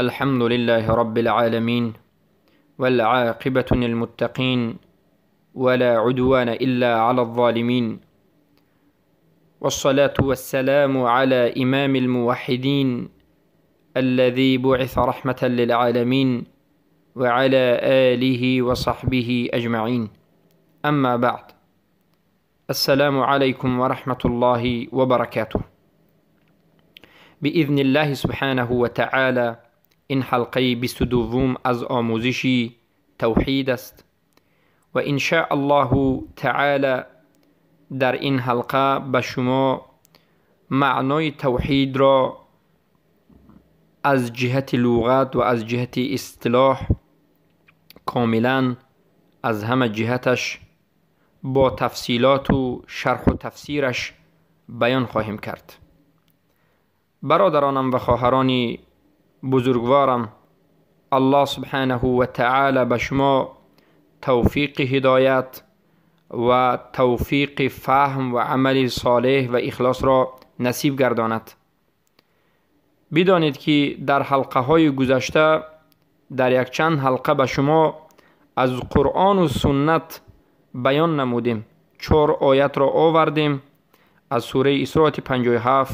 الحمد لله رب العالمين، والعاقبة للمتقين، ولا عدوان إلا على الظالمين، والصلاة والسلام على إمام الموحدين الذي بعث رحمة للعالمين، وعلى آله وصحبه أجمعين. أما بعد، السلام عليكم ورحمة الله وبركاته. بإذن الله سبحانه وتعالى این حلقه 22 از آموزش توحید است و إن شاء الله تعالی در این حلقه به شما معنای توحید را از جهت لغت و از جهت اصطلاح کاملا از همه جهتش با تفصیلات و شرح و تفسیرش بیان خواهیم کرد. برادرانم و خواهرانی بزرگوارم، الله سبحانه و تعالی به شما توفیق هدایت و توفیق فهم و عمل صالح و اخلاص را نصیب گرداند. بدانید که در حلقه های گذشته، در یک چند حلقه به شما از قرآن و سنت بیان نمودیم. 4 آیت را آوردیم از سوره اسراء آیت 57،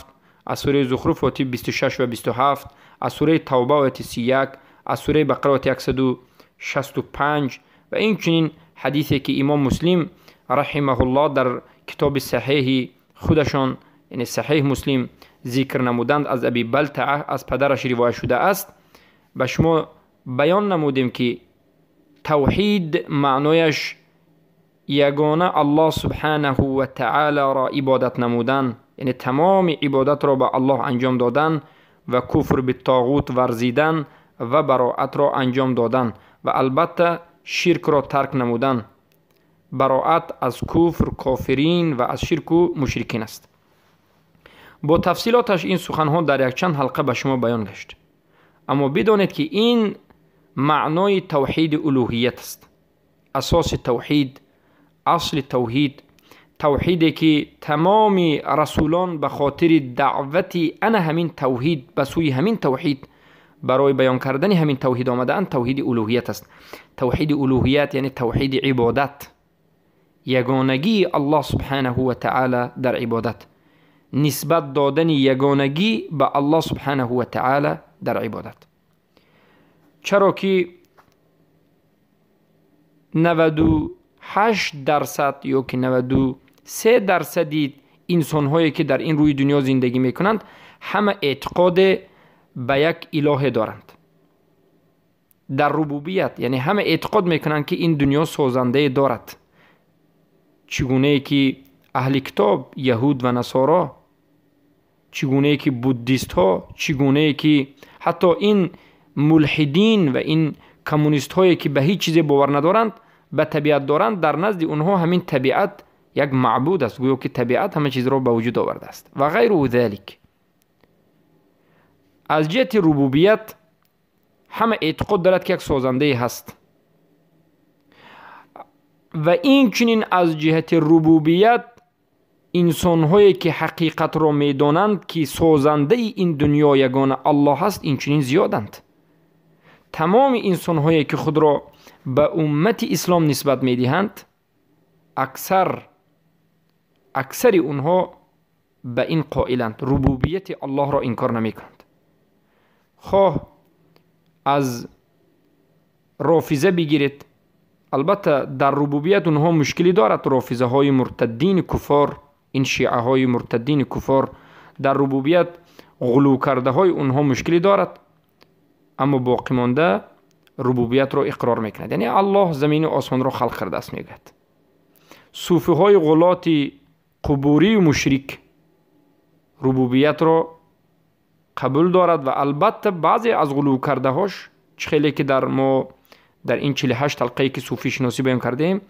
از سوره زخرف آیت 26 و 27، از سوره توبه آیت 31، از سوره بقره آیت 165 و این چنین حدیثی که امام مسلم رحمه الله در کتاب صحیح خودشان، یعنی صحیح مسلم، ذکر نمودند، از ابی بلتعه از پدرش روایت شده است. به شما بیان نمودیم که توحید معنایش یگانه الله سبحانه و تعالی را عبادت نمودن، یعنی تمام عبادت را به الله انجام دادن و کفر به طاغوت ورزیدن و براعت را انجام دادن و البته شرک را ترک نمودن. براعت از کفر کافرین و از شرک و مشرکین است. با تفصیلاتش این سخنها در یک چند حلقه به شما بیان گشت. اما بدانید که این معنای توحید الوهیت است. اساس توحید، اصل توحید، توحیدی که تمام رسولان به خاطر دعوت انا همین توحید، به سوی همین توحید، برای بیان کردن همین توحید آمده‌اند، توحید الوهیت است. توحید الوهیت یعنی توحید عبادت، یگانگی الله سبحانه و تعالی در عبادت، نسبت دادن یگانگی به الله سبحانه و تعالی در عبادت. چرا که 98% یا که 93% انسان‌هایی که در این روی دنیا زندگی میکنند همه اعتقاد به یک اله دارند در ربوبیت، یعنی همه اعتقاد میکنند که این دنیا سازنده دارد. چگونه که اهل کتاب یهود و نصارا، چگونه که بودیست ها، چگونه که حتی این ملحدین و این کمونیست هایی که به هیچ چیز باور ندارند، به طبیعت دارند، در نزد اونها همین طبیعت یک معبود است، گویا که طبیعت همه چیز را به وجود آورده است و غیر ذلک. از جهت ربوبیت همه اعتقاد دارد که یک سازنده هست و این چنین از جهت ربوبیت انسان‌هایی که حقیقت را می‌دانند که سازنده این دنیا یگانه الله است، این چنین زیادند. تمام انسان‌هایی که خود را به امت اسلام نسبت می‌دهند، اکثر اونها به این قائلند، ربوبیت الله را انکار نمی‌کنند. خواه از رافضه بگیرید، البته در ربوبیت اونها مشکلی دارد، رافضه های مرتدین کفار، این شیعه های مرتدین کفار در ربوبیت غلو کرده های اونها مشکلی دارد، اما باقی مانده ربوبیت را اقرار میکند، یعنی الله زمین و آسمان را خلق کرده است میگوید. صوفی های غلات قبوری و مشرک ربوبیت را قبول دارد و البته بعضی از غلو کرده هاش، خیلی که در ما در این 48 حلقه که صوفی شناسی بیان کردیم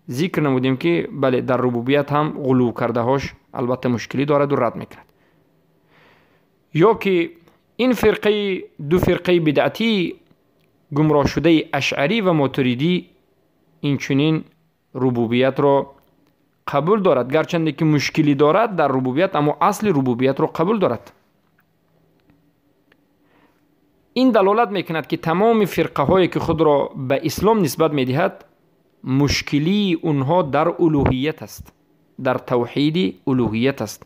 ذکر نمودیم که بله در ربوبیت هم غلو کرده هاش البته مشکلی دارد و رد میکند. یا که این فرقه، دو فرقه بدعتی گمراه شده اشعری و ماتریدی، این چنین ربوبیت را قبول دارد، گرچند که مشکلی دارد در ربوبیت، اما اصل ربوبیت را قبول دارد. Ин далолат мекунад, ки тамоми фирқаҳое, ки худро ба ислом нисбат медиҳад, мушкилии онҳо дар улуҳият аст, дар тавҳиди улуҳият аст.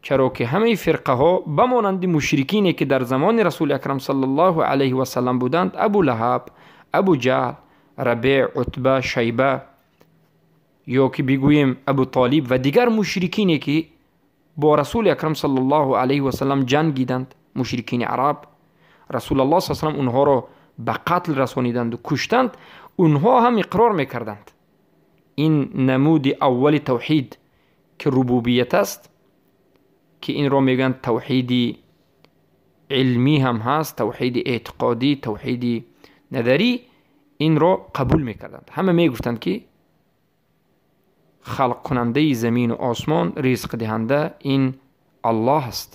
Чаро ки ҳамаи фирқаҳо ба монанди мушрикине, ки дар замони Расули Акрам саллаллоҳу алайҳи васаллам буданд, Абу Лаҳаб, Абу Ҷаҳл, Рабеъ, Утба, Шайба ё ки бигӯем Абу Толиб ва дигар мушрикине, ки бо Расули Акрам саллаллоҳу алайҳи васаллам ҷангиданд, мушрикини араб, Расулаллоҳ саллаллоҳу алайҳи васаллам онҳоро ба қатл расониданду куштанд, онҳо ҳам иқрор мекарданд. Ин намуди аввали тавҳид, ки рубубият аст, ки инро мегӯянд тавҳиди илмӣ ҳам ҳаст, тавҳиди эътиқодӣ, тавҳиди назарӣ, инро қабул мекарданд. Ҳама мегуфтанд, ки халқкунандаи замину осмон, ризқдиҳанда ин Аллоҳ аст.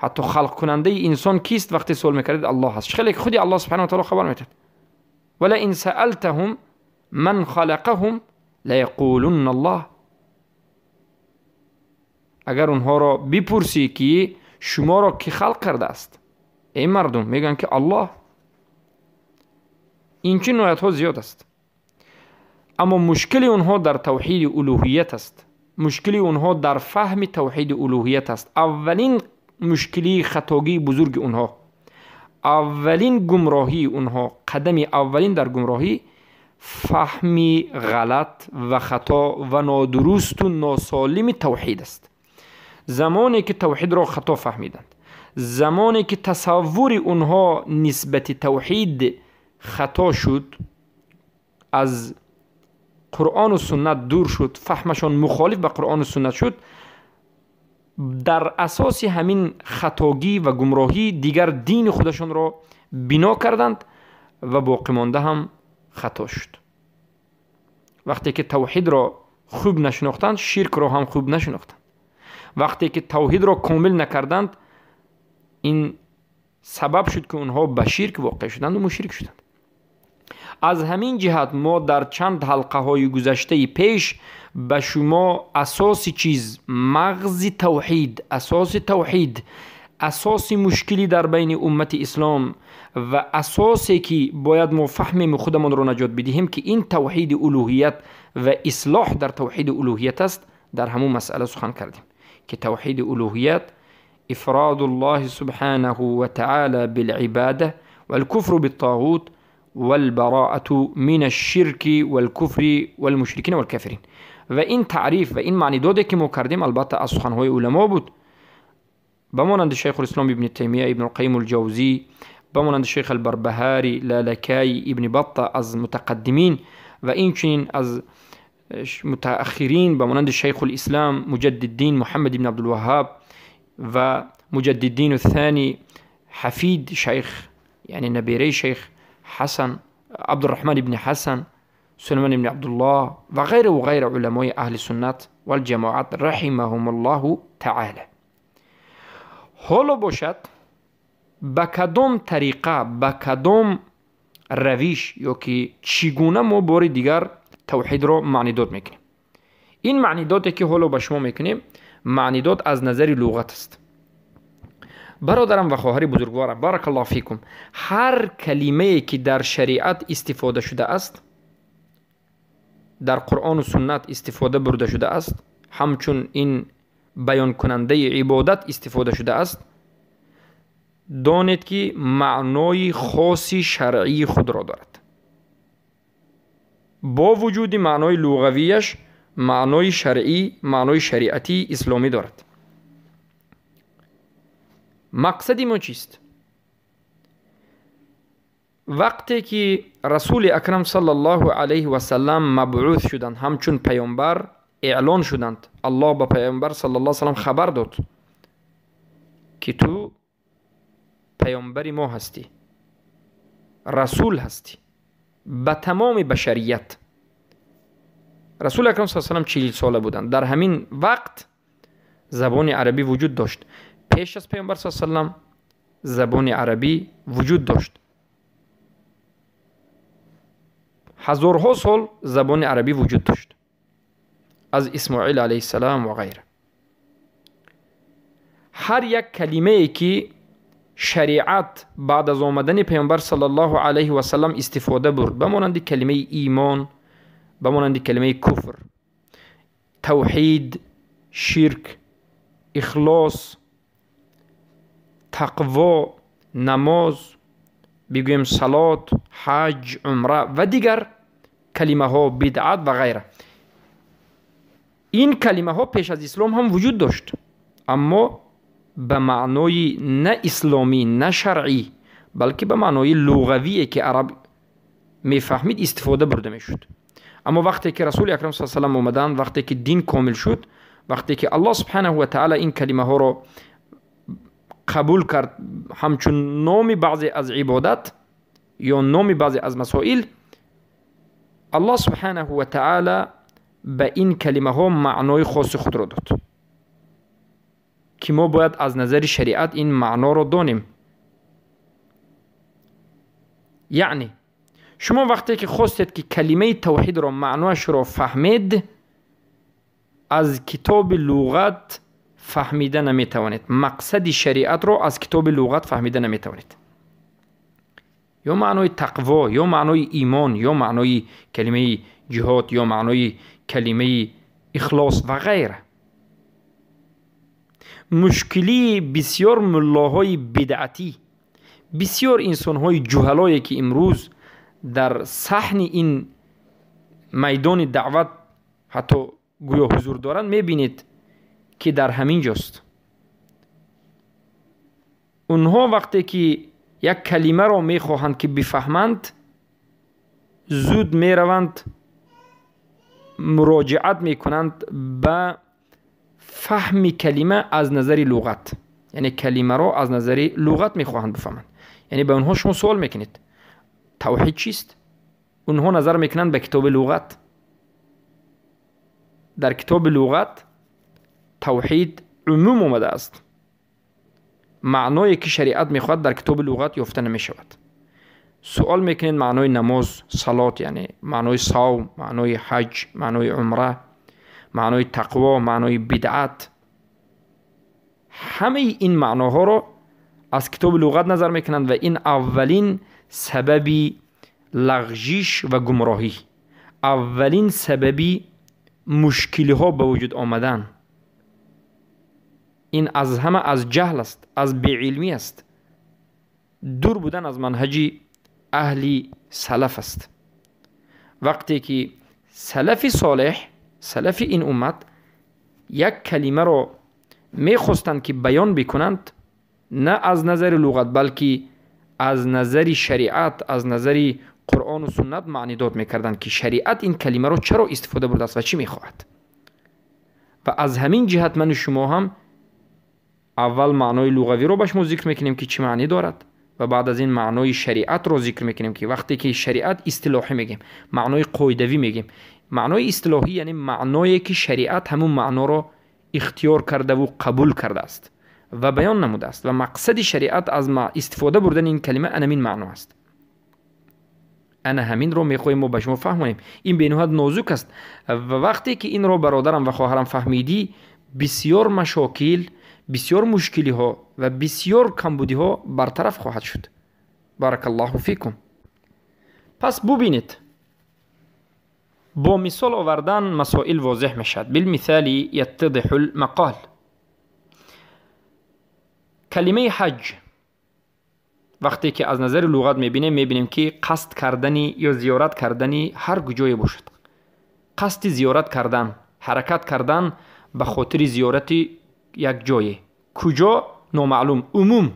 Ҳатто халқкунандаи инсон кист, вақте суол мекардед, Аллоҳ аст. Хеле ки худи Аллоҳ субҳанаҳу ва таъоло хабар медиҳад: валаин саалтаҳум ман халақаҳум лаяқулунна Аллоҳ. Агар онҳоро бипурсӣ, ки шуморо кӣ халқ кардааст, эй мардум, мегӯянд, ки Аллоҳ. Инчунин оятҳо зиёд аст. Аммо мушкили онҳо дар тавҳиди улуҳият аст, мушкили онҳо дар фаҳми тавҳиди улуҳият аст. Аввалин мушкилии хатогии бузурги онҳо, аввалин гумроҳии онҳо, қадами аввалин дар гумроҳӣ фаҳми ғалат ва хато ва нодурусту носолими тавҳид аст. Замоне ки тавҳидро хато фаҳмиданд, замоне ки тасаввури онҳо нисбати тавҳид хато шуд, аз Қуръону суннат дур шуд, фаҳмашон мухолиф ба Қуръону суннат шуд, дар асоси ҳамин хатогӣ ва гумроҳӣ дигар дини худашонро бино карданд ва боқимонда ҳам хато шуд. Вақте ки тавҳидро хуб нашинохтанд, ширкро ҳам хуб нашинохтанд. Вақте ки тавҳидро комил накарданд, ин сабаб шуд, ки онҳо ба ширк воқеъ шуданду мушрик шуданд. Аз ҳамин ҷиҳат мо дар чанд ҳалқаҳои гузаштаи пеш ба шумо асоси чиз, мағзи тавҳид, асоси тавҳид, асоси мушкилӣ дар байни уммати ислом ва асосе, ки бояд мо фаҳмему худамонро наҷот бидиҳем, ки ин тавҳиди улуҳият ва ислоҳ дар тавҳиди улуҳият аст, дар ҳамун масъала сухан кардем, ки тавҳиди улуҳият ифраду Аллоҳи субҳанаҳу ва таъала билибода валкуфру биттоғут والبراءة من الشرك والكفر والمشركين والكافرين. و این تعریف و این معنی داده که ما کردیم، البته از سخنهای علما بود، به مانند شیخ الاسلام ابن تیمیه، ابن القیم الجوزی، به مانند شیخ البربهاری، لالکای، ابن بطه از متقدمین و اینچنین از متأخرین به مانند شیخ الاسلام مجدد الدین محمد بن عبدالوهاب و مجدد الدین الثانی، حفید شیخ، یعنی نبیره شیخ حسن، عبدالرحمن بن حسن، سليمان بن عبد الله و غیره و غیره علمای اهل سنت والجماعت رحمهم الله تعالی. ҳоло бошад, ба кадом тариқа, ба кадом равиш ё ки чӣ гуна мо бори дигар тавҳидро маънидод мекунем? Ин маънидоде, ки ҳоло ба шумо мекунем, маънидод аз назари луғат аст. Бародарам ва хоҳари бузургворам, баракаллоҳу фикум, ҳар калимае, ки дар шариат истифода шудааст, дар Қуръону суннат истифода бурда шудааст, ҳамчун ин баёнкунандаи ибодат истифода шудааст, донед, ки маънои хоси шаръии худро дорад. Бо вуҷуди маънои луғавияш, маънои шаръӣ, маънои шариатии исломӣ дорад. Мақсади мо чист? Вақте ки Расули Акрам саллаллоҳу алайҳи васаллам мабъус шуданд, ҳамчун паёмбар эълон шуданд, Аллоҳ ба паёмбар саллаллоҳу салам хабар дод, ки ту паёмбари мо ҳастӣ, расул ҳастӣ ба тамоми башарият. Расули Акрам саллаллоҳу салам 40 сола буданд. Дар ҳамин вақт забони арабӣ вуҷуд дошт. Пеш аз паёмбар саллаллоҳу салам забони арабӣ вуҷуд дошт, ҳазорҳо сол забони арабӣ вуҷуд дошт, аз Исмоил алайҳиссалам ва ғайра. Ҳар як калимае, ки Шариат баъд аз омадани Паёмбар саллаллоҳу алайҳи васаллам истифода бурд, ба монанди калимаи имон, ба монанди калимаи куфр, тавҳид, ширк, ихлос, тақво, намоз, бигӯем салот, ҳаҷ, умра ва дигар калимаҳо, бидъат ва ғайра. Ин калимаҳо пеш аз ислом ҳам вуҷуд дошт, аммо ба маънои на исломӣ, на шаръӣ, балки ба маънои луғавие ки араб мефаҳмид истифода бурда мешуд. Аммо вақте ки Расули Акрам с.а.в. омаданд, вақте ки дин комил шуд, вақте ки Аллоҳ субҳанаҳу ва таъала ин калимаҳоро қабул кард ҳамчун номи баъзе аз ибодат ё номи баъзе аз масоил, Аллоҳ субҳанаҳу ва таъала ба ин калимаҳо маънои хоси худро дод, ки мо бояд аз назари шариат ин маъноро донем. Яъне шумо вақте ки хостед ки калимаи тавҳидро маъноашро фаҳмед, аз китоби луғат фаҳмида наметавонед. Мақсади шариатро аз китоби луғат фаҳмида наметавонед. Ё маънои тақво, ё маънои имон, ё маънои калимаи ҷиҳод, ё маънои калимаи ихлос ва ғайра. Мушкилии бисёр муллоҳои бидъатӣ, бисёр инсонҳои ҷуҳалое ки имрӯз дар саҳни ин майдони даъват ҳатто гӯё ҳузур доранд, мебинед ки дар ҳамин ҷост. Онҳо вақте ки як калимаро мехоҳанд ки бифаҳманд, зуд мераванд, муроҷиат мекунанд ба фаҳми калима аз назари луғат. Яъне калимаро аз назари луғат мехоҳанд бифаҳманд. Яъне ба онҳо шумо суол мекунед, тавҳид чист? Онҳо назар мекунанд ба китоби луғат. Дар китоби луғат тавҳид умум омадааст. Маъное ки шариат мехоҳад дар китоби луғат ёфта намешавад. Суол мекунед маънои намоз, салот, яъне маънои савм, маънои ҳаҷ, маънои умра, маънои тақво, маънои бидъат. Ҳамаи ин маъноҳоро аз китоби луғат назар мекунанд ва ин аввалин сабаби лағжиш ва гумроҳӣ, аввалин сабаби мушкилиҳо ба вуҷуд омадан. Ин аз ҳама аз ҷаҳл аст, аз беилмӣ аст, дур будан аз манҳаҷи аҳли салаф аст. Вақте ки салафи солеҳ, салафи ин уммат як калимаро мехостанд ки баён бикунанд, на аз назари луғат, балки аз назари шариат, аз назари Қуръону суннат маънидод мекарданд ки шариат ин калимаро чаро истифода бурдааст ва чӣ мехоҳад. Ва аз ҳамин ҷиҳат ману шумо ҳам аввал маънои луғавиро ба шумо зикр мекунем ки чӣ маънӣ дорад, ва баъд аз ин маънои шариатро зикр мекунем ки вақте ки шариат истилоҳӣ мегем, маънои қоидавӣ мегем. Маънои истилоҳӣ яъне маъное ки шариат ҳамун маъноро ихтиёр кардаву қабул кардааст ва баён намудааст, ва мақсади шариат аз истифода бурдани ин калима анамин маъно аст. Ана ҳаминро мехоҳем мо ба шумо фаҳмонем. Ин бениҳоят нозук аст ва вақте ки инро бародарам ва хоҳарам фаҳмидӣ, бисёр машокил, бисёр мушкилиҳо ва бисёр камбудиҳо бартараф хоҳад шуд. Баракаллоҳу фикум. Пас бубинед, бо мисол овардан масоил возеҳ мешавад. Билмисали яттадиҳу лмақол. Калимаи ҳаҷ вақте ки аз назари луғат мебинем, мебинем ки қасд кардани ё зиёрат кардани ҳар куҷое бошад, қасди зиёрат кардан, ҳаракат кардан ба хотири зиёрати як ҷое, куҷо номаълум, умум.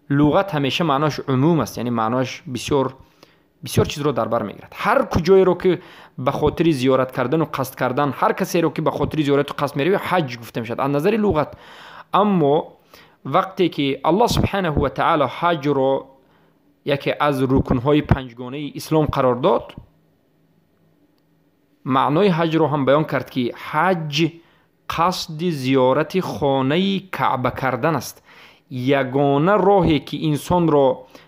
Луғат ҳамеша маъноаш умум аст, яъне маъноаш бисёр бисёр чизро дар бар мегирад. Ҳар куҷоеро ки ба хотири зиёрат кардану қасд кардан, ҳар касеро ки ба хотири зиёрату қасд меравӣ, ҳаҷ гуфта мешавад аз назари луғат. Аммо вақте ки Аллоҳ субҳанаҳу ва таъала ҳаҷро яке аз рукнҳои панҷгонаи ислом қарор дод, маънои ҳаҷро ҳам баён кард ки ҳаҷ қасди зиёрати хонаи Каъба кардан аст. Ягона роҳе ки инсонро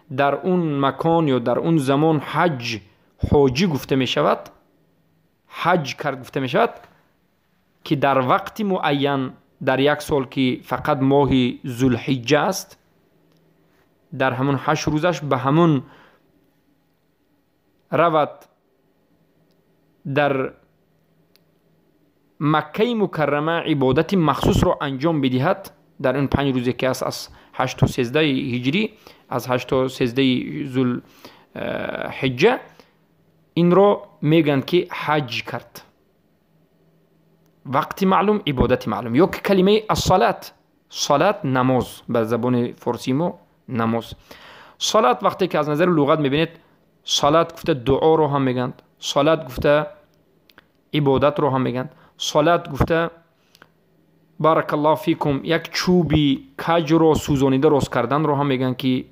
дар он макон ё дар он замон ҳаҷ, ҳоҷӣ гуфта мешавад, ҳаҷ кард гуфта мешавад, ки дар вақти муайян дар як сол ки фақат моҳи Зулҳиҷҷа аст, дар ҳамон 8 рӯзаш ба ҳамон равад дар Маккаи Мукаррама ибодати махсусро анҷом бидиҳад, дар ин 5 рӯзе ки аст аз 8 то 13 ҳиҷрӣ, аз 8 то 13 зулҳиҷҷа, инро мегӯянд ки ҳаҷ кард. Вақти маълум, ибодати маълум. Ё ки калимаи ассалат, салат намоз, ба забони форсии мо намоз. Салат вақте ки аз назари луғат мебинед, салат гуфта дуоро ҳам мегӯянд, салат гуфта ибодатро ҳам мегӯянд, салат гуфта баракаллоҳу фикум як чӯби каҷро сӯзонида рост карданро ҳам мегӯянд, ки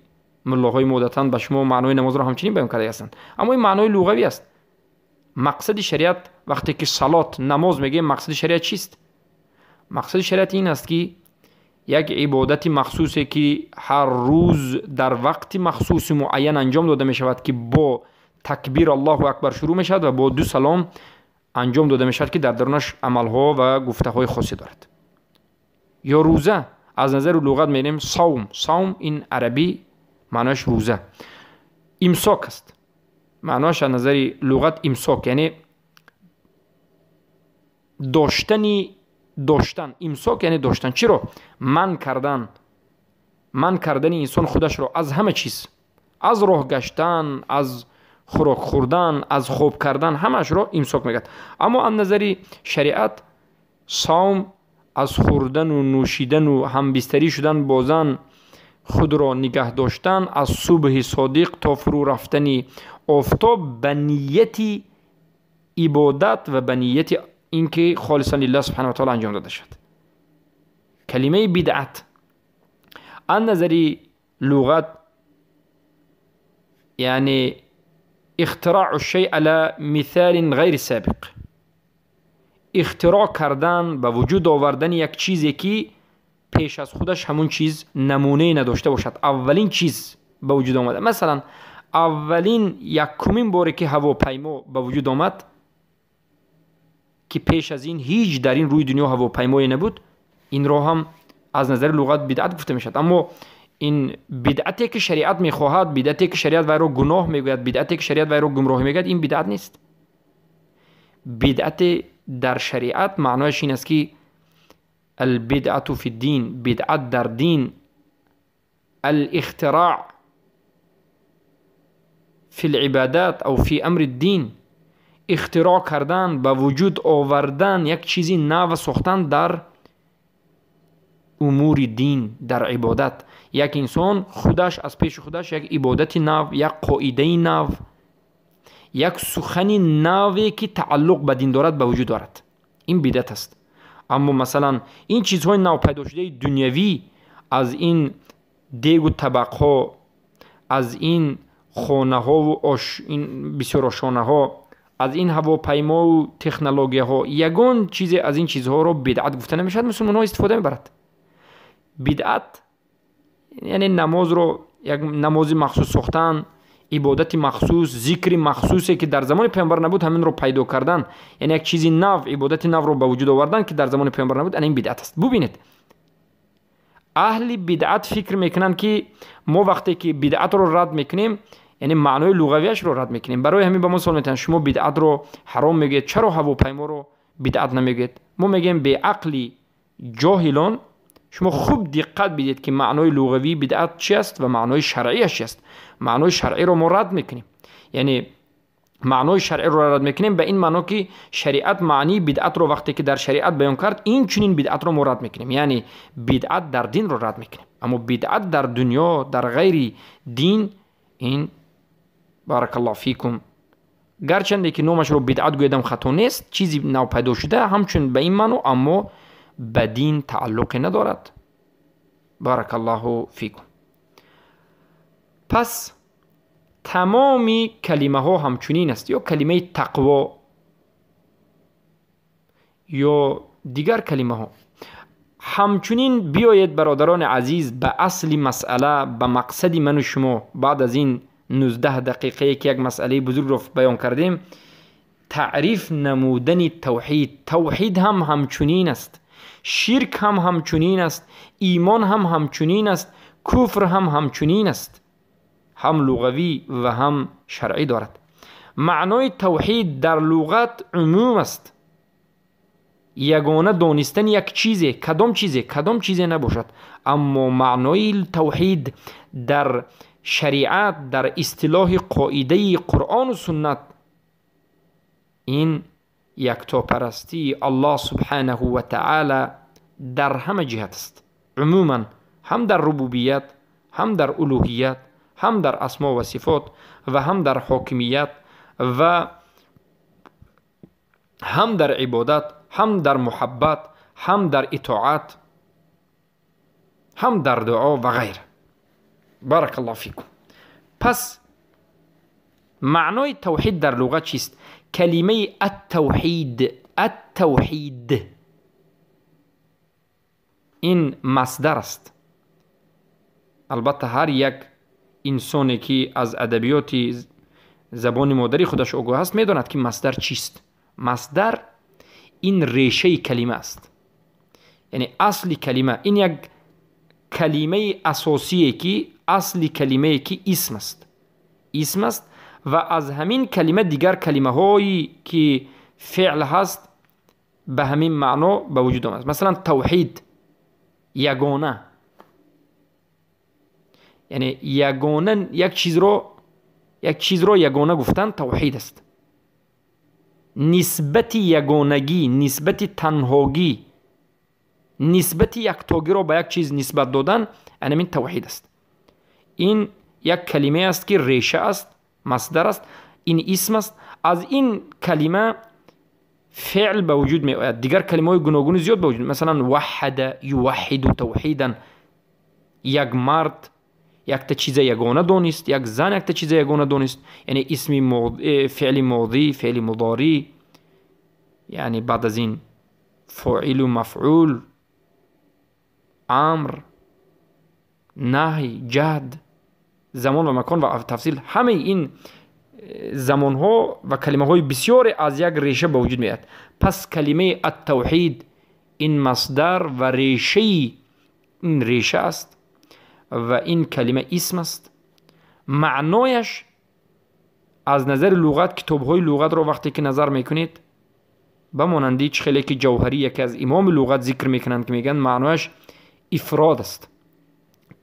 муллоҳои мо одатан ба шумо маънои намозро ҳамчунин баён карда ҳастанд. Аммо ин маънои луғавӣ аст. Мақсади шариат вақте ки салот, намоз мегӯем, мақсади шариат чист? Мақсади шариат ин аст ки як ибодати махсусе ки ҳар рӯз дар вақти махсуси муайян анҷом дода мешавад, ки бо такбир Аллоҳу акбар шурӯъ мешавад ва бо 2 салом анҷом дода мешавад, ки дар дарунаш амалҳо ва гуфтаҳои хосе дорад. Ё рӯза, аз назари луғат мебинем савм, савм ин арабӣ маънояш рӯза, имсок аст. Маънояш аз назари луғат имсок, яъне доштан, имсок яъне доштан. Чиро? Ман кардан, ман кардани инсон худашро аз ҳама чиз, аз роҳ гаштан, аз хӯрок хӯрдан, аз хоб кардан, ҳамаашро имсок мегӯяд. Аммо аз назари шариат савм аз хӯрдану нӯшидану ҳамбистарӣ шудан бо зан худро нигаҳ доштан аз субҳи содиқ то фурӯ рафтани офтоб ба нияти ибодат ва ба нияти ин ки холисан лиллаҳ субҳанаҳу ва таъоло анҷом дода шавад. Калимаи бидъат аз назари луғат яъне ихтироъу шай ала митҳолин ғайри собиқ, ихтироъ кардан, ба вуҷуд овардани як чизе ки пеш аз худаш ҳамун чиз намунае надошта бошад, аввалин чиз ба вуҷуд омада. Масалан, аввалин якумин боре ки ҳавопаймо ба вуҷуд омад, ки пеш аз ин ҳеҷ дар ин рӯи дунё ҳавопаймое набуд, инро ҳам аз назари луғат бидъат гуфта мешавад. Аммо ин бидъате ки шариат мехоҳад, бидъате ки шариат вайро гуноҳ мегӯяд, бидъате ки шариат вайро гумроҳӣ мегӯяд, ин бидъат нест. Бидъате дар шариат маънояш ин аст ки البدعة في الدين، بدعة در دين، الاختراع في العبادات أو في أمر الدين، اختراع کردن، به وجود آوردن یک چیزی نو ساختن در امور دین، در عبادت. یک انسان خودش از پیش خودش یک عبادت نو، یک قاعده نو، یک سخن نوی که تعلق به دین دارد به وجود دارد. این بدعت است. اما مثلا این چیزهای نو پیدا شده دنیوی، از این دیگ و طبقها، از این خانه ها و این بسیار آشانه ها، از این هواپیما و تکنولوژی ها، یگان چیزی از این چیزها رو بدعت گفته نمیشد. مسلمان ها استفاده میبرد. بدعت یعنی نماز رو، یک نماز مخصوص ساختن، عبادت مخصوص، ذکر مخصوصی که در زمان پیامبر نبود همین رو پیدا کردن، یعنی یک چیزی نو، عبادت نو رو به وجود آوردن که در زمان پیامبر نبود، این بدعت است. ببینید اهل بدعت فکر میکنن که ما وقتی که بدعت رو رد میکنیم، یعنی معنای لغویش رو رد میکنیم. برای همین به ما سوال میتن شما بدعت رو حرام میگید، چرا هواپیما رو بدعت نمیگید؟ ما میگیم به عقلی جاهلان شما خوب دقت بدید که معنای لغوی بدعت چی است و معنای شرعیش چی است. معنای شرعی رو ما رد میکنیم، یعنی معنای شرعی رو رد میکنیم به این معنا که شریعت معنی بدعت رو وقتی که در شریعت بیان کرد، این چنین بدعت رو ما رد میکنیم، یعنی بدعت در دین رو رد میکنیم. اما بدعت در دنیا، در غیر دین، این بارک الله فیکم، گرچنده که نامش رو بدعت گویدم خطا نیست، چیزی نو پیدا شده همچون به این معنا، اما به دین تعلق ندارد. بارک الله فیکم. پس تمامی کلمه ها همچنین است، یا کلمه تقوا یا دیگر کلمه ها. همچنین بیایید برادران عزیز به اصل مسئله، به مقصد من و شما بعد از این 19 دقیقه که یک مسئله بزرگ رو بیان کردیم، تعریف نمودن توحید. توحید هم همچنین است، شرک هم همچنین است، ایمان هم همچنین است، Куфр ҳам ҳамчунин аст, ҳам луғавӣ ва ҳам шаръӣ дорад. Маънои тавҳид дар луғат умум аст, ягона донистани як чизе, кадом чизе, кадом чизе набошад. Аммо маънои тавҳид дар шариат, дар истилоҳи қоидаи Қуръону суннат, ин яктопарастии Аллоҳ субҳанаҳу ва таъала дар ҳама ҷиҳат аст, умуман ҳам дар рубубият, ҳам дар улуҳият, ҳам дар асмо ва сифот ва ҳам дар ҳокимият ва ҳам дар ибодат, ҳам дар муҳаббат, ҳам дар итоат, ҳам дар дуо ва ғайра. Баракаллоҳу фикум. Пас маънои тавҳид дар луғат чист? Калимаи аттавҳид, аттавҳид ин масдар аст. Албатта, ҳар як инсоне ки аз адабиёти забони модари худаш огоҳ аст, медонад, ки масдар чист. Масдар ин решаи калима аст, яъне асли калима. Ин як калимаи асосие ки асли калимае ки исм аст, исм аст ва аз ҳамин калима дигар калимаҳое ки феъл ҳаст, ба ҳамин маъно ба вуҷуд омад. Масалан, тавҳид ягона, яъне ягона як чизро, як чизро ягона гуфтан тавҳид аст. Нисбати ягонагӣ, нисбати танҳогӣ, нисбати яктогиро ба як чиз нисбат додан, анамин тавҳид аст. Ин як калимае аст ки реша аст, масдар аст, ин исм аст. Аз ин калима феъл ба вуҷуд меояд, дигар калимаҳои гуногуни зиёд ба вуҷуд, масалан, ваҳада юваҳиду тавҳидан. Як мард якта чиза ягона донист, як зан якта чиза ягона донист, яъне исми феъли модӣ, феъли мудорӣ, яъне баъд аз ин фоилу мафъул, амр, наҳй, ҷаҳд, замон ва макон ва тафсил. Ҳамаи ин замонҳо ва калимаҳои бисёре аз як реша ба вуҷуд меояд. Пас калимаи аттавҳид ин масдар ва решаи ин реша аст ва ин калима исм аст. Маънояш аз назари луғат, китобҳои луғатро вақте ки назар мекунед, ба монанди чӣ хеле ки Ҷавҳарӣ, яке аз имоми луғат, зикр мекунанд, ки мегӯянд, маънояш ифрод аст,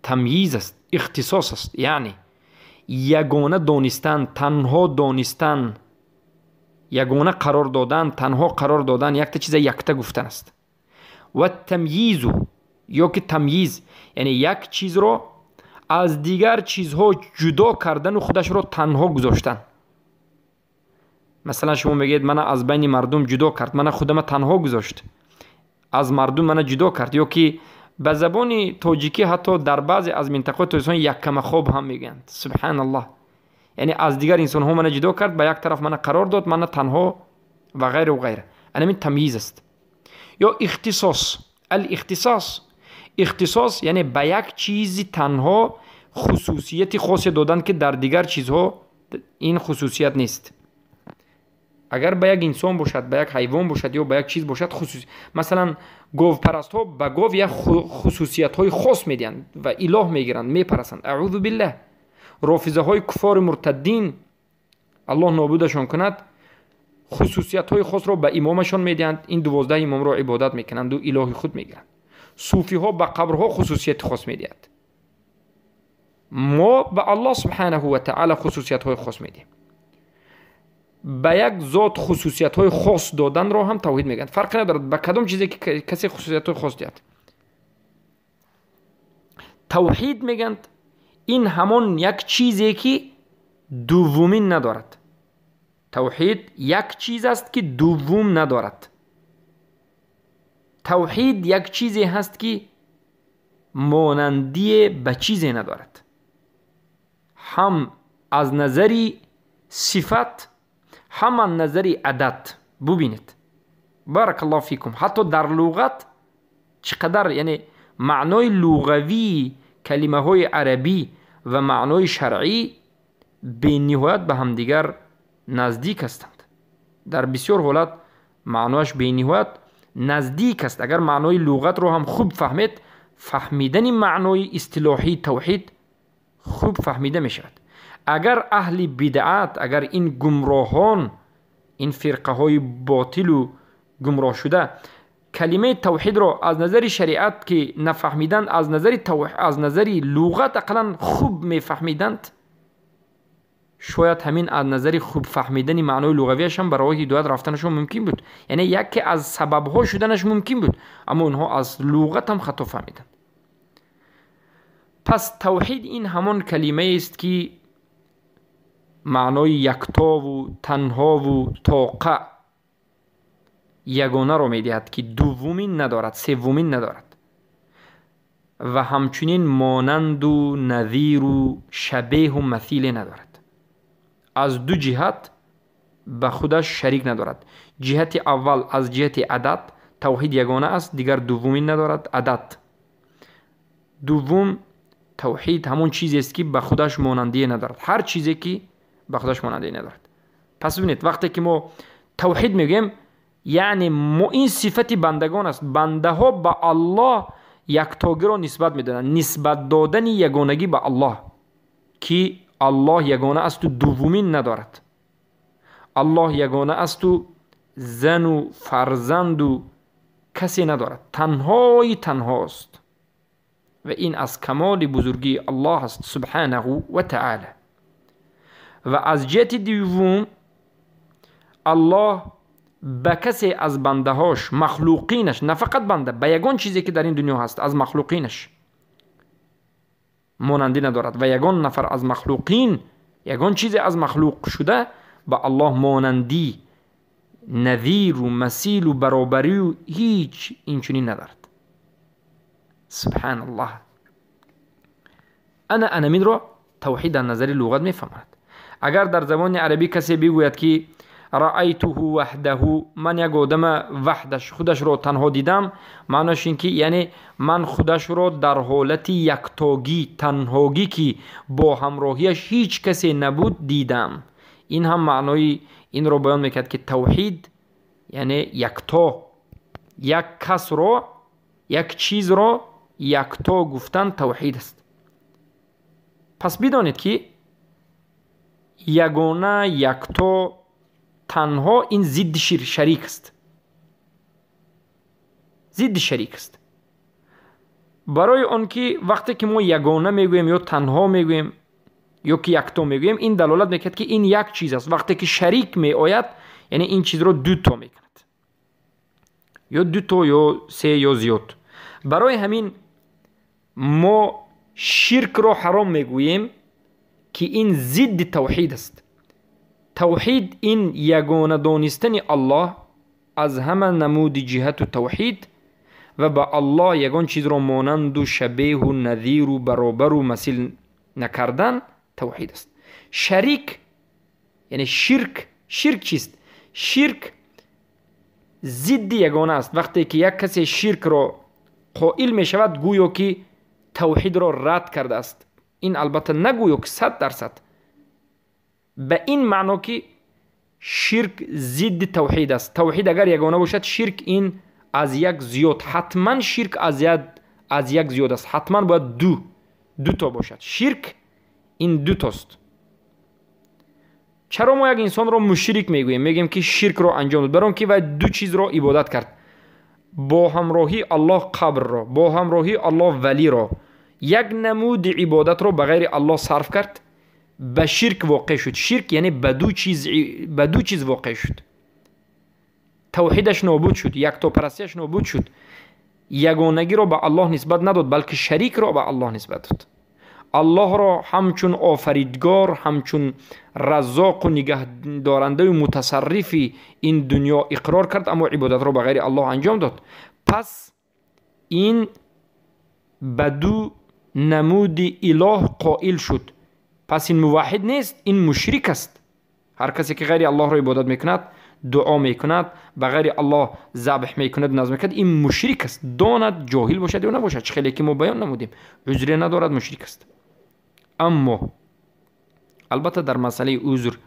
тамйиз аст, ихтисос аст, яъне ягона донистан, танҳо донистан, ягона қарор додан, танҳо қарор додан, якта чиза якта гуфтан аст. Ва тамйизу ё ки тамйиз, яъне як чизро аз дигар чизҳо ҷудо кардану худашро танҳо гузоштан. Масалан, шумо мегӯед: «Мана аз байни мардум ҷудо кард, мана худама танҳо гузошт, аз мардум мана ҷудо кард». Ё ки ба забони тоҷикӣ ҳатто дар баъзе аз минтақаҳои Тоҷикистон «яккамахоб» ҳам мегӯянд. Субҳаналлоҳ! Яъне аз дигар инсонҳо мана ҷудо кард, ба як тараф мана қарор дод, мана танҳо ва ғайру ғайра. Анамин тамйиз аст. Ё ихтисос, алихтисос. Ихтисос яъне ба як чизи танҳо хусусияти хосе додан, ки дар дигар чизҳо ин хусусият нест. Агар ба як инсон бошад, ба як ҳайвон бошад ё ба як чиз бошад, хусус, масалан, говпарастҳо ба гов як хусусиятҳои хос медиҳанд ва илоҳ мегиранд, мепарастанд, аъузу биллаҳ. Рофизаҳои куффори муртаддин, Аллоҳ нобудашон кунад, хусусиятҳои хосро ба имомашон медиҳанд, ин 12 имомро ибодат мекунанду илоҳи худ мегиранд. Суфиҳо ба қабрҳо хусусияти хос медиҳад. Мо ба Аллоҳ субҳанаҳу ва таъала хусусиятҳои хос медиҳем. Ба як зот хусусиятҳои хос доданро ҳам тавҳид мегӯянд. Фарқе надорад, ба кадом чизе ки касе хусусиятҳои хос диҳад, тавҳид мегӯянд. Ин ҳамон як чизе ки дуввумин надорад. Тавҳид як чиз аст, ки дуввум надорад. Тавҳид як чизе ҳаст, ки монандие ба чизе надорад, ҳам аз назари сифат, ҳам аз назари адад. Бубинед, баракаллоҳу фикум, ҳатто дар луғат чӣ қадар, яъне маънои луғавии калимаҳои арабӣ ва маънои шаръӣ бениҳоят ба ҳамдигар наздик ҳастанд. Дар бисёр ҳолат маънояш бениҳоят наздик аст. Агар маънои луғатро ҳам хуб фаҳмед. фаҳмидани маънои истилоҳии тавҳид хуб фаҳмида мешавад. Агар аҳли бидъат, агар ин гумроҳон, ин фирқаҳои ботилу гумроҳшуда калимаи тавҳидро аз назари шариат ки нафаҳмиданд, аз назари луғат ақаллан хуб мефаҳмиданд, шояд ҳамин аз назари хуб фаҳмидани маънои луғавияш ҳам ба роҳи ҳидоят рафтанашон мумкин буд, яъне яке аз сабабҳо шуданаш мумкин буд, аммо онҳо аз луғат ҳам хато фаҳмиданд. Пас тавҳид ин ҳамон калимаест, ки маънои яктову танҳову тоқа ягонаро медиҳад, ки дуввумин надорад, севвумин надорад ва ҳамчунин монанду назиру шабеҳу масиле надорад. Аз ду ҷиҳат ба худаш шарик надорад. Ҷиҳати аввал аз ҷиҳати адад, тавҳид ягона аст, дигар дуввумин надорад, адад. Дуввум, тавҳид ҳамон чизест, ки ба худаш монандие надорад, ҳар чизе ки ба худаш монандие надорад. Пас бибинед, вақте ки мо тавҳид мегӯем, яъне мо ин сифати бандагон аст. Бандаҳо ба Аллоҳ яктогиро нисбат медоданд, нисбат додани ягонагӣ ба Аллоҳ, ки Аллоҳ ягона асту дуввумин надорад, Аллоҳ ягона асту зану фарзанду касе надорад, танҳои танҳост. Ва ин аз камоли бузургии Аллоҳ аст субҳанаҳу ва таъала. Ва аз ҷиҳати дуввум, Аллоҳ ба касе аз бандаҳош, махлуқинаш, на фақат банда, ба ягон чизе ки дар ин дунё ҳаст аз махлуқинаш монандӣ надорад ва ягон нафар аз махлуқин, ягон чизе аз махлуқ шуда ба Аллоҳ монандӣ, назиру масилу баробарию ҳеҷ инчунин надорад. Субҳаналлоҳ. Ана анаминро тавҳид дар назари луғат мефаҳмад. Агар дар забони арабӣ касе бигӯяд, ки раайтуҳу ваҳдаҳу, ман як одама ваҳдаш, худашро танҳо дидам, маънош ин ки яъне ман худашро дар ҳолати яктогӣ, танҳогӣ, ки бо ҳамроҳияш ҳеҷ касе набуд, дидам. Ин ҳам маънои инро баён мекард, ки тавҳид яъне якто, як касро, як чизро якто гуфтан тавҳид аст. Пас бидонед, ки ягона, якто, танҳо ин зидди шарик аст, зидди шарик аст. Барои он ки вақте ки мо ягона мегӯем ё танҳо мегӯем ё ки якто мегӯем, ин далолат мекунад, ки ин як чиз аст. Вақте ки шарик меояд, яъне ин чизро дуто мекунад, ё дуто, ё се, ё зиёд. Барои ҳамин мо ширкро ҳаром мегӯем, ки ин зидди тавҳид аст. Тавҳид ин ягона донистани Аллоҳ аз ҳама намуди ҷиҳату тавҳид ва ба Аллоҳ ягон чизро монанду шабеҳу назиру баробару масил накардан тавҳид аст. Шарик яъне ширк. Ширк чист? Ширк зидди ягона аст. Вақте ки як касе ширкро қоил мешавад, гӯё ки тавҳидро рад кардааст. Ин албатта нагӯё ки 100%, ба ин маъно ки ширк зидди тавҳид аст. Тавҳид агар ягона бошад, ширк ин аз як зиёд, ҳатман ширк аз як зиёд аст, ҳатман бояд дуто бошад. Ширк ин дутост. Чаро мо як инсонро мушрик мегӯем? Мегӯем, ки ширкро анҷом дод, барои он ки вай ду чизро ибодат кард: бо ҳамроҳии Аллоҳ қабрро, бо ҳамроҳии Аллоҳ валиро. Як намуди ибодатро ба ғайри Аллоҳ сарф кард, ба ширк воқеъ шуд. Ширк яъне ба ду чиз воқеъ шуд, тавҳидаш нобуд шуд, яктопарастияш нобуд шуд, ягонагиро ба Аллоҳ нисбат надод, балки шарикро ба Аллоҳ нисбат дод. Аллоҳро ҳамчун офаридгор, ҳамчун раззоқу нигаҳдорандаю мутасаррифи ин дунё иқрор кард, аммо ибодатро ба ғайри Аллоҳ анҷом дод. Пас ин ба ду намуди илоҳ қоил шуд. Пас ин муваҳҳид нест, ин мушрик аст. Ҳар касе ки ғайри Аллоҳро ибодат мекунад, дуо мекунад, ба ғайри Аллоҳ забҳ мекунад, назр мекунад, ин мушрик аст. Донад, ҷоҳил бошад ё набошад, чӣ хеле ки мо баён намудем, узре надорад, мушрик аст. Аммо албатта дар масъалаи узр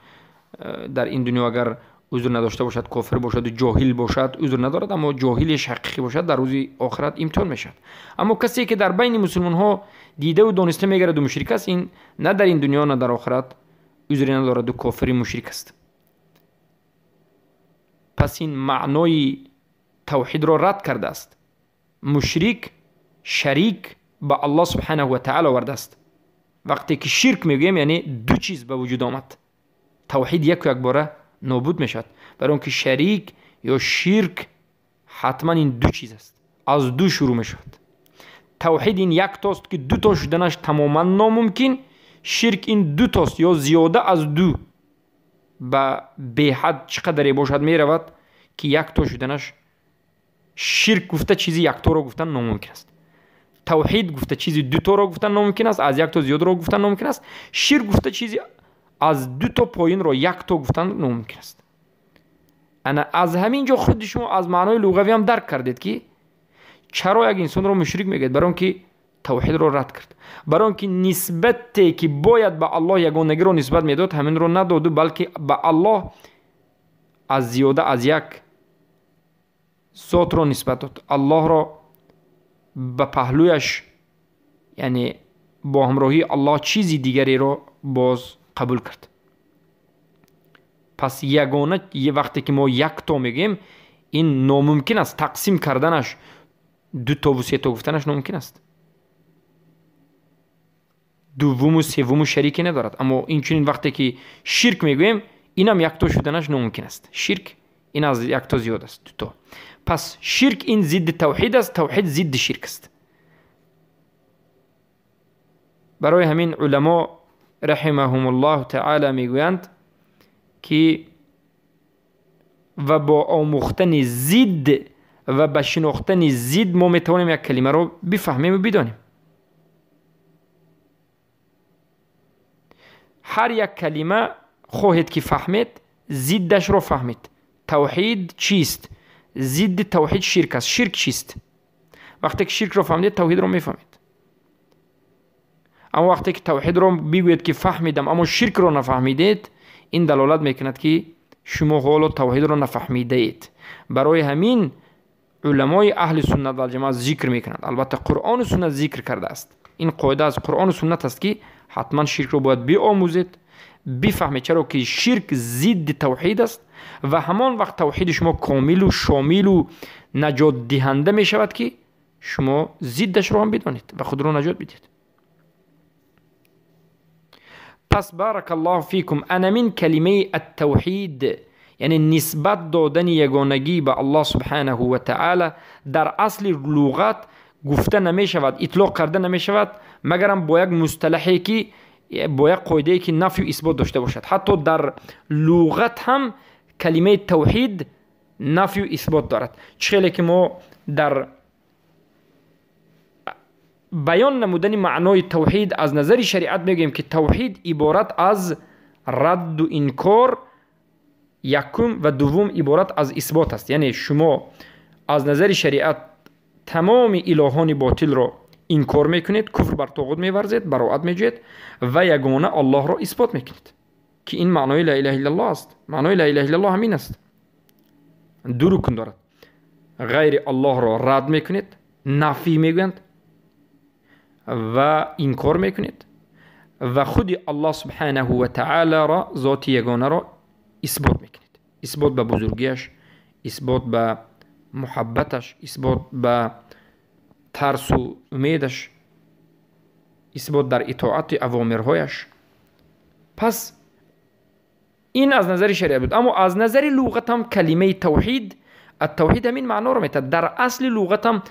дар ин дунё агар узр надошта бошад, кофир бошад ва ҷоҳил бошад, узр надорад, аммо ҷоҳилеш ҳақиқӣ бошад, дар рӯзи охират имтиҳон мешавад. Аммо касе ки дар байни мусулмонҳо дидаву дониста мегарад мушрик аст, ин на дар ин дунё, на дар охират узре надорад, кофири мушрик аст. Пас ин маънои тавҳидро рад кардааст. Мушрик шарик ба Аллоҳ субҳанаҳу ва таъала овардааст. Вақте ки ширк мегӯем, яъне ду чиз ба вуҷуд омад. Тавҳид яку якбора нобуд мешавад. Барои он ки шарик ё ширк ҳатман ин ду чиз аст, аз ду шурӯъ мешавад. Тавҳид ин яктост ки дуто шуданаш тамоман номумкин. Ширк ин дутост ё зиёда аз ду, ба беҳад чӣ қадаре бошад меравад ки якто шуданаш, ширк гуфта чизи якторо гуфтан номумкин аст. Тавҳид гуфта чизи дуторо гуфтан номумкин аст, аз якто зиёдро гуфтан номумкин аст. Ширк гуфта чизи аз дуто поинро якто гуфтан номумкин аст. Ана аз ҳамин ҷо худи шумо аз маънои луғавӣ ҳам дарк кардед ки чаро як инсонро мушрик мегӯяд. Барои он ки тавҳидро рад кард, барои он ки нисбате ки бояд ба Аллоҳ ягонагиро нисбат медод, ҳаминро надоду, балки ба Аллоҳ аз зиёда аз як зотро нисбат дод. Аллоҳро ба паҳлӯяш, яъне бо ҳамроҳии Аллоҳ чизи дигареро боз қабул кард. Пас ягона вақте ки мо якто мегӯем, ин номумкин аст. Тақсим карданаш, дутову сето гуфтанаш номумкин аст. Дуввуму севвуму шарике надорад. Аммо инчунин вақте ки ширк мегӯем, инам якто шуданаш номумкин аст. Ширк ин аз якто зиёд аст, дуто. Пас ширк ин зидди тавҳид аст, тавҳид зидди ширк аст. Барои ҳамин уламо раҳимаҳумуллоҳу таъала мегӯянд ки ва бо омӯхтани зидд ва ба шинохтани зидд мо метавонем як калимаро бифаҳмем ва бидонем. Ҳар як калима хоҳед ки фаҳмед, зиддашро фаҳмед. Тавҳид чист? Зидди тавҳид ширк аст. Ширк чист? Вақте ки ширкро фаҳмидед, тавҳидро мефаҳмед. Аммо вақте ки тавҳидро бигӯед ки фаҳмидам, аммо ширкро нафаҳмидед, ин далолат мекунад ки шумо ҳоло тавҳидро нафаҳмидаед. Барои ҳамин уламои аҳли суннат валҷамоат зикр мекунанд. Албатта Қуръону суннат зикр кардааст. Ин қоида аз Қуръону суннат аст ки ҳатман ширкро бояд биомӯзед, бифаҳмед, чаро ки ширк зидди тавҳид аст ва ҳамон вақт тавҳиди шумо комилу шомилу наҷотдиҳанда мешавад ки шумо зиддашро ҳам бидонед ва худро наҷот бидиҳед. Пас баракаллоҳу фикум, анамин калимаи аттавҳид, яъне нисбат додани ягонагӣ ба Аллоҳ субҳанаҳу ва таъала, дар асли луғат гуфта намешавад, итлоқ карда намешавад, магарам бо як мусталаҳе ки бо як қоидае ки нафю исбот дошта бошад. Ҳатто дар луғат ҳам калимаи тавҳид нафю исбот дорад. Чӣ хеле ки мо дар баён намудани маънои тавҳид аз назари шариат мегӯем ки тавҳид иборат аз радду инкор якум ва дуввум иборат аз исбот аст. Яъне шумо аз назари шариат тамоми илоҳони ботилро инкор мекунед, куфр бар тоғут меварзед, бароат меҷӯед ва ягона Аллоҳро исбот мекунед ки ин маънои ла илаҳа иллаллоҳ аст. Маънои ла илаҳа иллаллоҳ ҳамин аст. Ду рукн дорад. Ғайри Аллоҳро рад мекунед, нафӣ мегӯянд ва инкор мекунед ва худи Аллоҳ субҳанаҳу ва таъаларо, зоти ягонаро исбот мекунед. Исбот ба бузургиаш, исбот ба муҳаббаташ, исбот ба тарсу умедаш, исбот дар итоати авомирҳояш. Пас ин аз назари шариат буд. Аммо аз назари луғат ҳам калимаи тавҳид, аттавҳид ҳамин маъноро метаҳад. Дар асли луғат ҳам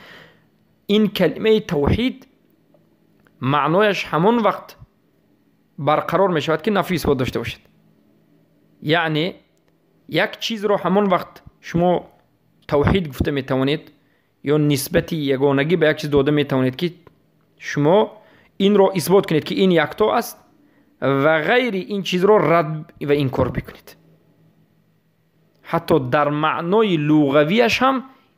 ин калимаи тавҳид маънояш ҳамон вақт барқарор мешавад ки нафю исбот дошта бошад. Яъне як чизро ҳамон вақт шумо тавҳид гуфта метавонед ё нисбати ягонагӣ ба як чиз дода метавонед ки шумо инро исбот кунед ки ин якто аст ва ғайри ин чизро рад ва инкор бикунед. Ҳатто дар маънои луғавиаш ҳам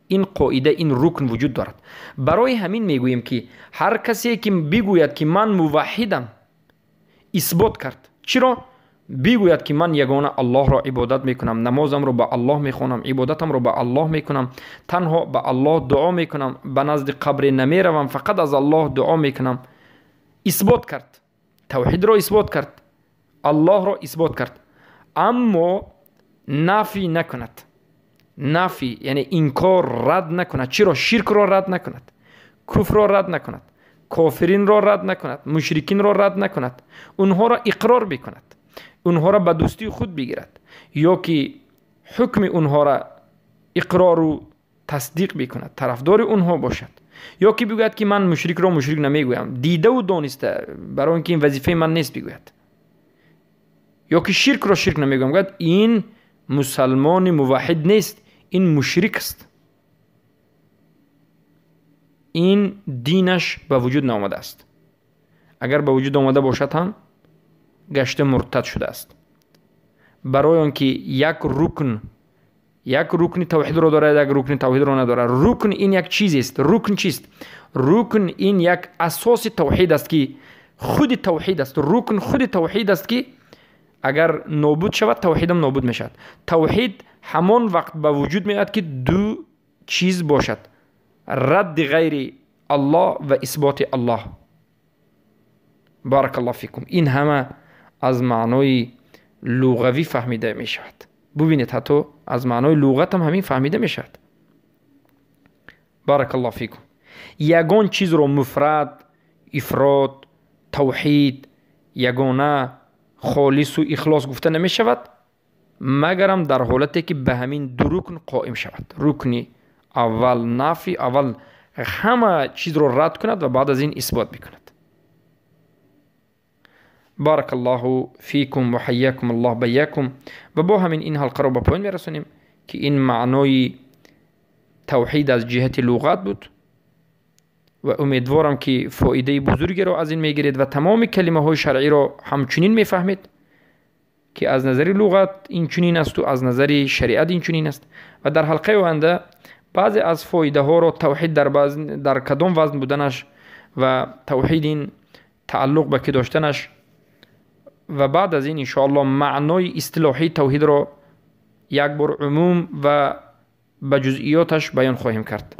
ин қоида, ин рукн вуҷуд дорад. Барои ҳамин мегӯем ки ҳар касе ки бигӯяд ки ман муваҳҳидам, исбот кард. Чиро? Бигӯяд, ки ман ягона Аллоҳро ибодат мекунам, намозамро ба Аллоҳ мехонам, ибодатамро ба Аллоҳ мекунам, танҳо ба Аллоҳ дуо мекунам, ба назди қабре намеравам, фақат аз Аллоҳ дуо мекунам. Исбот кард, тавҳидро исбот кард, Аллоҳро исбот кард, аммо нафӣ накунад. Нафӣ яъне инкор, рад накунад. Чиро? Ширкро рад накунад, куфрро рад накунад, кофиринро рад накунад, мушрикинро рад накунад, онҳоро иқрор бикунад, онҳоро ба дӯстии худ бигирад ё ки ҳукми онҳоро иқрору тасдиқ бикунад, тарафдори онҳо бошад, ё ки бигӯяд, ки ман мушрикро мушрик намегӯям, дидаву дониста, барои он ки ин вазифаи ман нест бигӯяд, ё ки ширкро ширк намегӯям, гӯяд ин мусалмони муваҳҳид нест, ин мушрик аст, ин динаш ба вуҷуд наомадааст. Агар ба вуҷуд омада бошад ҳам гашта муртад шудааст. Барои он ки як рукн, як рукни тавҳидро дорад, як рукни тавҳидро надорад. Рукн ин як чизест. Рукн чист? Рукн ин як асоси тавҳид аст, ки худи тавҳид аст. Рукн худи тавҳид аст, ки агар нобуд шавад, тавҳидам нобуд мешавад. Тавҳид ҳамон вақт ба вуҷуд меояд, ки ду чиз бошад: радди ғайри Аллоҳ ва исботи Аллоҳ. Баракаллоҳ фикум. Ин ҳама аз маънои луғавӣ фаҳмида мешавад. Бубинед, ҳатто аз маънои луғатам ҳамин фаҳмида мешавад. Баракаллоҳ фикум. Ягон чизро муфрад, ифрод, тавҳид, ягона, холису ихлос гуфта намешавад, магарам дар ҳолате ки ба ҳамин ду рукн қоим шавад. Рукни аввал нафи, аввал ҳама чизро рад кунад ва баъд аз ин исбот бикунад. Баракаллоҳу фикум ва ҳайякум Аллоҳ байякум. Ва бо ҳамин ин ҳалқаро ба поён мерасонем, ки ин маънои тавҳид аз ҷиҳати луғат буд ва умедворам, ки фоидаи бузургеро аз ин мегиред ва тамоми калимаҳои шаръиро ҳамчунин мефаҳмед, ки аз назари луғат инчунин асту аз назари шариат инчунин аст. Ва дар ҳалқаи оянда баъзе аз фоидаҳоро тавҳид дар кадом вазн буданаш ва тавҳид ин тааллуқ ба ки доштанаш ва баъд аз ин иншоаллоҳ маънои истилоҳии тавҳидро як бор умум ва ба ҷузъиёташ баён хоҳем кард.